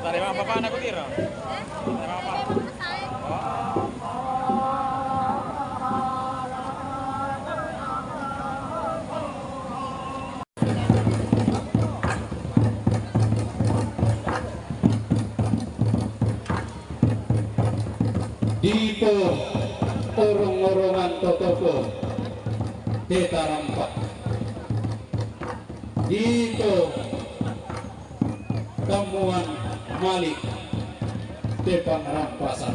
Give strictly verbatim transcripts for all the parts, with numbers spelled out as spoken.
Tarima apa-apa, anak kutira. Tarima apa? Dipo orong-orongan totopo te tarampa. Dipo tamuan malik te pangrampasan.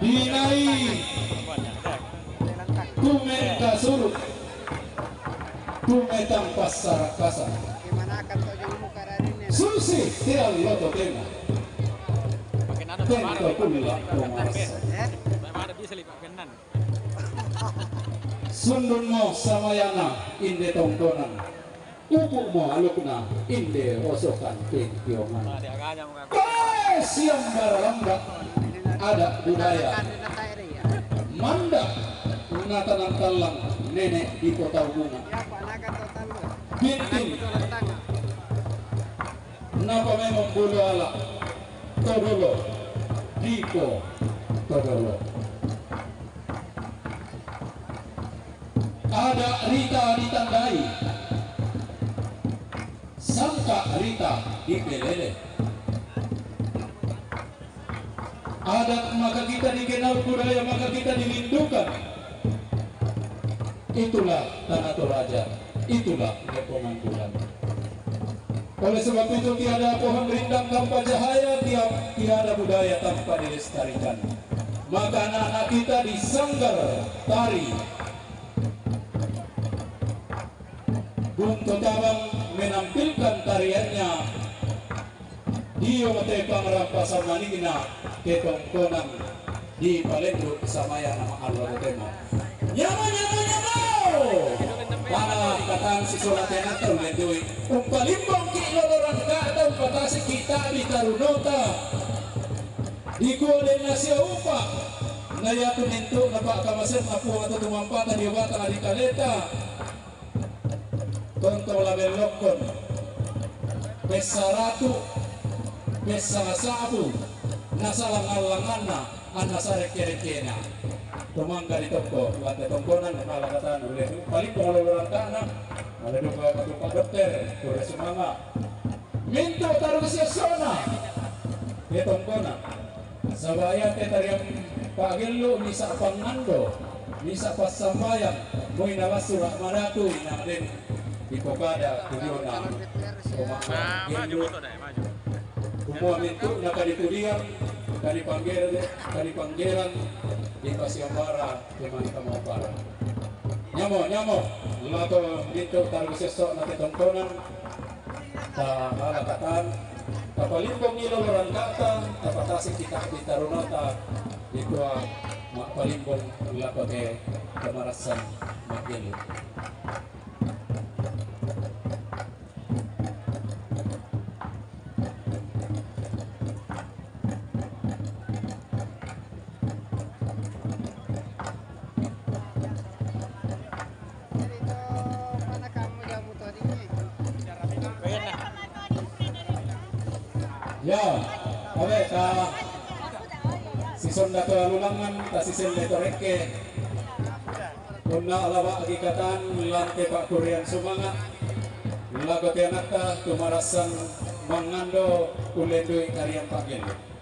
Dinai tumeka surut, tumetang pasarakasan. Susi tiang loto tema. Tento kulla pemasa. Sundun mo samayana inde tongkonan. Upu mo alukna inde osokan pengkiongan. Koe siang baralamba adat budaya. Manda natanan tallang nenek di kota Ubungan. Bintin napa memang bulu ala todolo dipo todolo. Ada rita ditandai, sangka rita dipelele. Adat maka kita dikenal, budaya maka kita dirindukan. Itulah Tanah Toraja. Itulah Lepongan Bulan. Oleh sebab itu, tiada pohon rindang tanpa cahaya, tiap, tiada budaya tanpa dilestarikan. Maka anak-anak kita di Sanggar Tari Bung Totabang menampilkan tariannya Dio mate pangrappa samanigna ketongkonan di palendu samaya nama Allah totemo. Nyamo, nyamo, nyamo! Tana katan sisola tena tau lendui. Umpalimbong ki lolorang kata umpatasi kita di tarunota. Di kuo dena sia upa. Na yatu nintu na pa kamasen na puang atau tumampata di obata di kaleta. Tonto la bellokkon, pessaratu, pessala sabu, nasalang-allanganna, anna sarekke-rekkena. Tumangga di tokko, lante tongkonan, mala katana, ulle paling pengelola rantana, ada duka patupa dokter, kure sumanga. Mintu taru sesona, ya tongkona. Saba' iate tariang pa'gellu misa' pangngando, misa' passambayang, moi nalassu la' madatu, ina den dipokada kuliona. Nah, maju motor deh, maju. Kumua mintu' nakadikuliang, kadipanggerang, kadipanggerang, dipasiambara, kemani kamapara. Nyamo, nyamo, lato mintu' taru sesso' na tetongkonan, ta ala katan, tapalimbongi lolo rangka'ta, tapatasi kita di tarunata, dikua ma'palimbong lako te kamarassan ma'gellu. Ya, oke, ta sisonda to alulangan, ta sisende to rekke. Punna alaba'ki katan lante pa'kurreang sumanga', lako te anatta tumarassan mangngando ullendui kariang pa'gellu.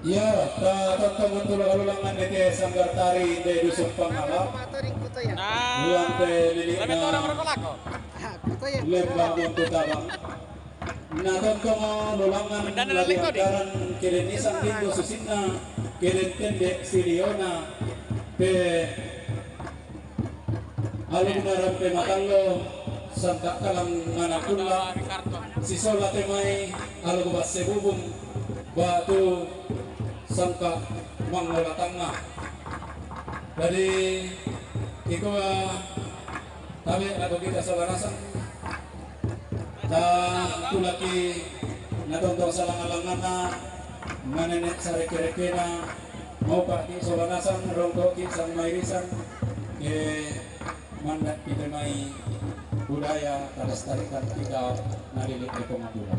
Iya, ta tontong untu' alulangan dete sanggar tari de Dusun Pangala. Nah, bulan te lili' na lembang untu' tabang. Na tontong lulangan lagi anggaran keden isang linggo susinna, keden tende siliona, te alunna rampe matallo, sangka kalang ngana kulla, sisola te mai aluk basse bubung, batu sangka mangola tangnga. Jadi, ikua tabe' lako kita sola nasang. Ta tulaki na tontong salang-alanganna, manene' sarekke-rekkena, maupa'ki sola nasang, rongko'ki sangmairisang, e, manda'ki te mai budaya kalestarikan kita na lili' ri Pangapula.